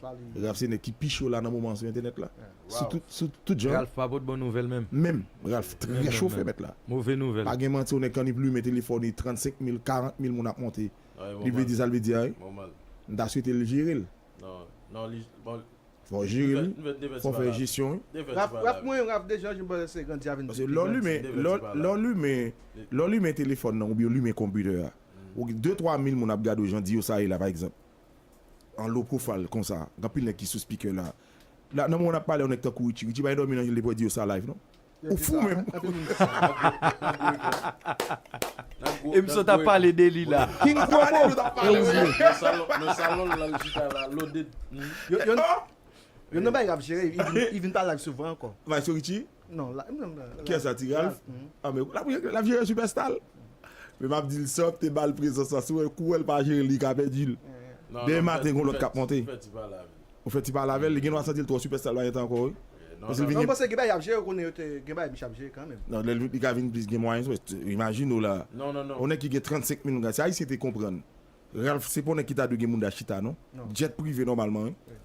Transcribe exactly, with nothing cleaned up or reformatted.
Ralph se nèg ki pi cho la nan moman sou entènèt la. Sou tout, sou tout jan. Ralph pa pot bon nouvèl menm. Menm, Ralph trè cho fè mèt la. Move nouvèl. Pa gen manti, yon nèg k annik limen telefòn li trannsenk mil, karant mil moun ap monte. Li vle di sa l vle di a wi. M ta swete l jere l. Non, non, li, bon, Fò jere l wi. Fò fè jesyon wi. Ralph, Ralph mwen, Ralph deja, je pense grandi avè Paske lè w limen, lè w limen, lè w limen telefòn nan oubyen w limen konpitè a, ou gen de twa mil moun ap gade w jan di yo sa ye la pa egzanp. An low profile konsa, gen anpil nèg ki sou speaker la. La, nan moman n ap pale, yon nèg tankou Richie. Richie pa gen dòmi nan li pou di yo sa live non. Ou fou menm. E m sot ap pale de li la. King Promo. Nan salon, nan salon l la, l chita la, loaded. Yo, yo, yo nan bay rap jere, li vin, li vin pa live souvan ankò. Vice Richie? Non, la, non, la, Kiyès sa, Ti Ralph? Ah, men la, la jere Superstar. Men m ap di l, sa te ba l prezans la, si w wè kou wè l pa jere l, li ka pèdi l. Demen maten, gon lòt k ap monte. Ou fè ti pale avè l, li gen dwa santi l twò Superstar la gentan ankò wi. Paske l vin Non, paske gen bagay ap jere, ou konnen yo te gen bagay misye ap jere kanmenm. Non, lè li ka vin plis gen mwayen, imajine w la. Non, non, non. Yon nèg ki gen trannsenk mil moun, se Ayisyen te konprann. Ralph, se pa yon nèg ki ta dwe gen moun da chita, non? Jet prive nòmalman, wi.